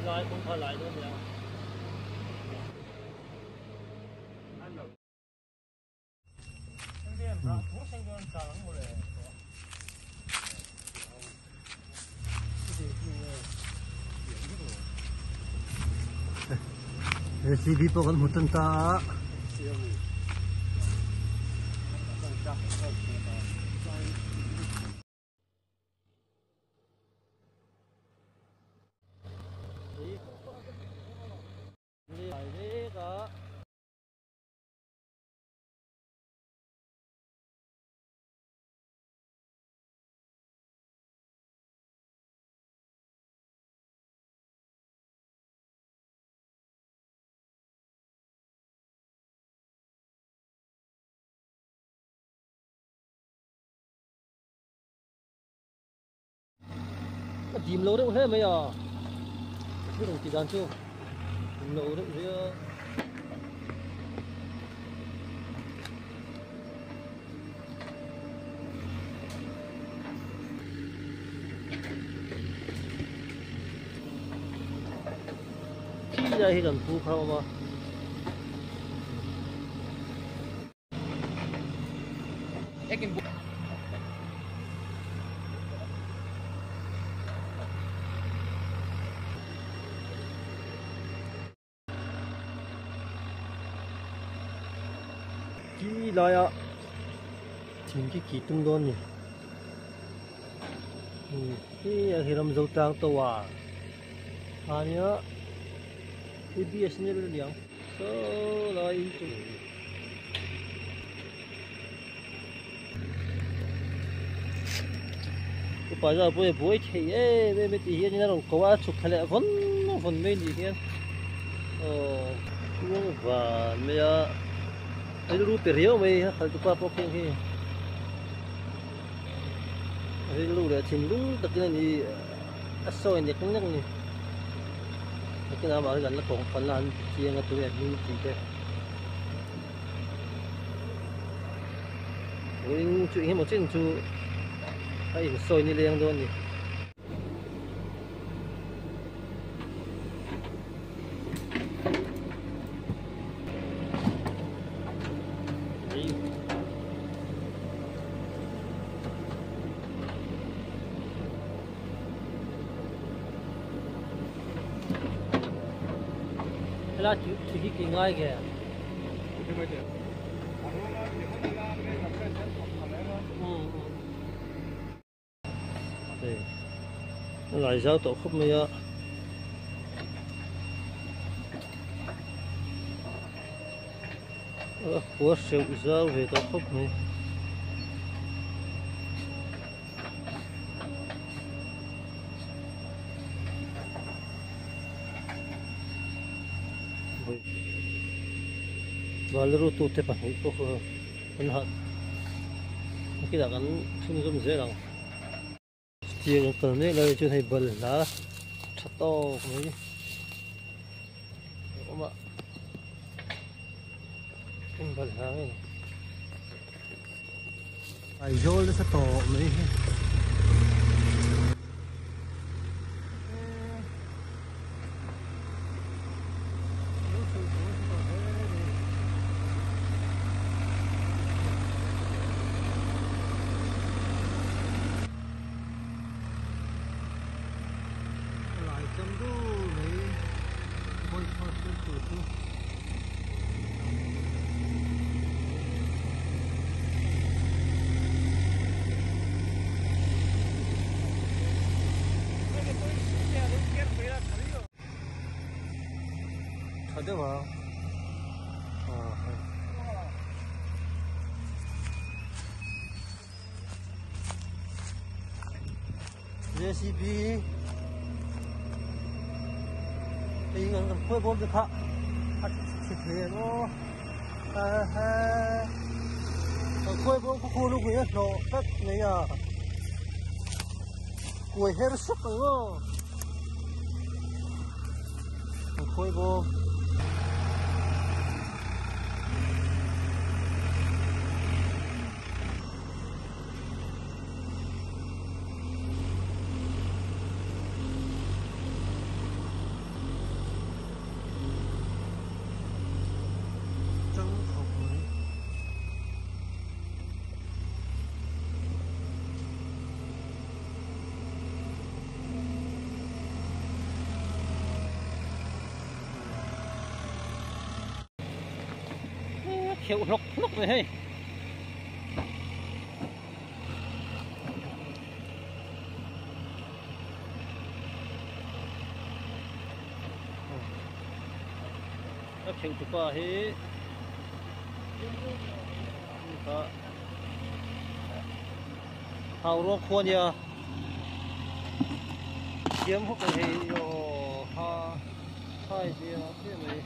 Lai kawng kha lai dawn nia. JCB pawh kan hmu tan ta a. A dim lo reuh hle mai a thil rawn tih dan chu dim lo reuh hle a. Khi lai hi kan pu kha a awm a. Khi laia thing khi khi tung dawn ni khi a hi ram zo tlang to a ania BSNL aniang saw lai in chu. Upa zau pawh hi a buai thei em em a tih hian in a rawn ko a a chhuk thla leh vawn vawn mai ni hian aw chuang van mai a rilru pe riau mai a khalh tupa pawh khi hi rilru leh thinlung takin a ni a sawi nek nek a ni nakinah amah hi kan la kawng kan la han chiang a tunge hming tih te. Vawiin chu engemaw chen chu a insawi ni leng dawn a ni. Helai thil hi ki ngai nge? A lai zau tawh khawp mai a. A khua hreuh zau ve tawh khawp mai. Valru tute pahnih pawh kha an hah nakinah kan chhunzawm zel ang chutiang an kal mek lai chuan hei balhla tha tawk mai a awm a eng balhla nge ni Aizawl nasa tawh mai hi. Lai cham dul mai bawikhawr thil tur chu. Tha deuh a ah hei. JCB hei an kan khawi bawm te kha a chhe hle ang aw kan khawi bawm khaw khu lung hi a hlawh tlat mai a kuai her suk ang aw kan khawi bawm. kheuh hlawk hlawk mai hei. A kheuh tupa hi kha hau ruang khua nia thiam hawk mai hei aw ha hai zia chiah mai.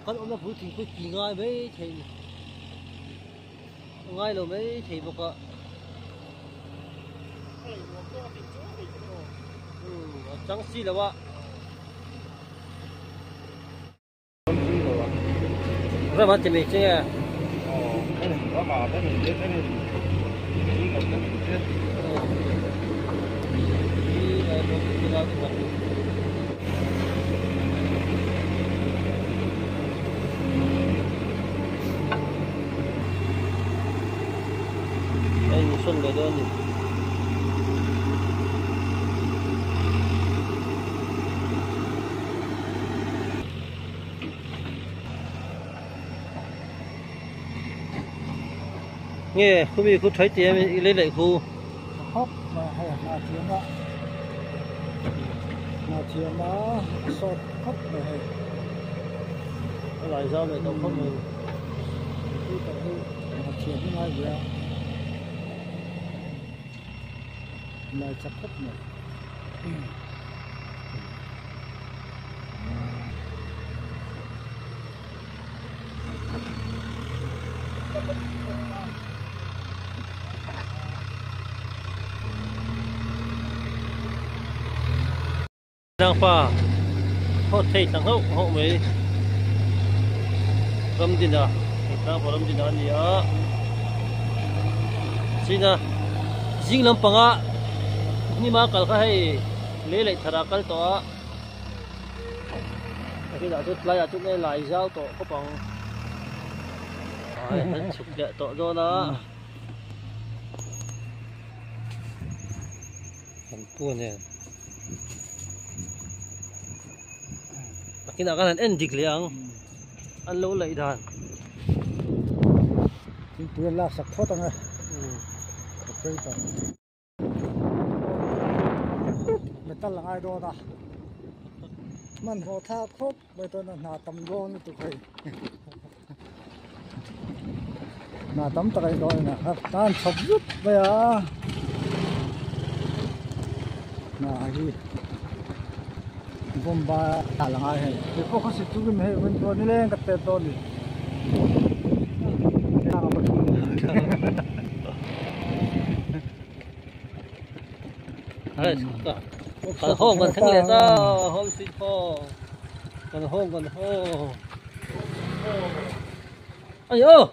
Kan awmna bul thingpui ti ngai mai thei a ni ngai lo mai thei bawk a a chang si lo a. Rama ti mai che nge? Hei sawn leh dawn a ni. Nge khumi khu thai te i lei leh khu. Khawp mai hei hna thiam a hna thiam a sawt khawp mai hei. A lai zau leh tawh khawp mai. Hei tak hi hna thiam hi ngai ve a lai chak khawp mai. Tlangpa hawt thei ta nghauh nghauh mai Ramdina Tlangpa Ramdina a ni a china zing lampanga hnima kal kha hei lei leh thar ah kal tawh a a kinah chuan tlaiah chuan hei lai zau tawh khawp ang ai an chhuk leh tawh dawn a kan pu nen a kinah khan an en dik leh ang an lo laih dan. Thingpui an laksak phawt ang e. Operator. Metal a ngai dawn a hmanhmawh thlak khawp mai chuan a hna tam dawn lutuk hei hna tam tak a ni dawn a ni tan chhawp zut mai a hna hi bomba a la ngai hei hei pawh kha si chu kim hei window nileng ka tet dawn a ni. Kan hawng kan thleng leh ta home sweet home kan hawng kan hawng ai aw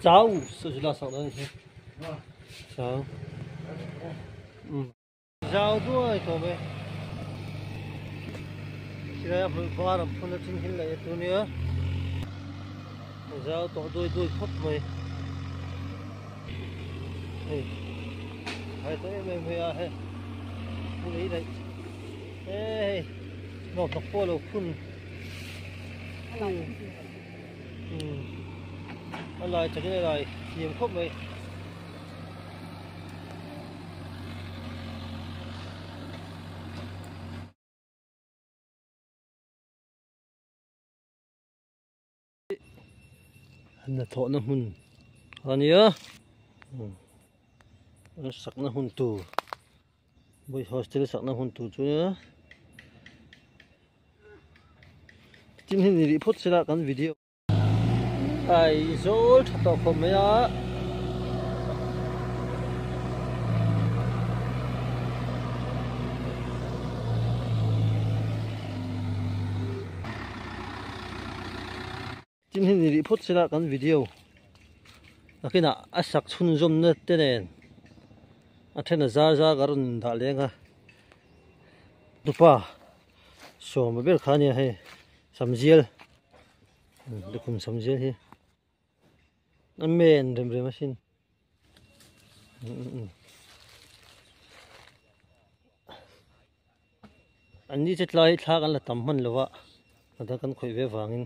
chau sujula sak dawn hi chau zau duai tawh mai silai a hmul var an phun a chin hil leh tur nia zau tawh duai duai khawp mai hei hai tawh em em hei a hei hmun ei daih hei nuam tak pawh a lo phun a lai takin a lai thiam khawp mai. Hnathawhna hmun a nia an sakna hun tur boys hostel sakna hun tur chu nia tin hi ni rih phawt sela kan video. Aizawl tha tawh khawp mai a. Tin hi ni rih phawt sela kan video. Nakinah a sak chhunzawmna te nen a then a zar zar ka rawn dah leng a tupa sawma ber kha ania hei samzial lukhum samzial hi a men rem rem asin an ni che tlai thla kan la tam hman lova a dang kan khawih ve vangin.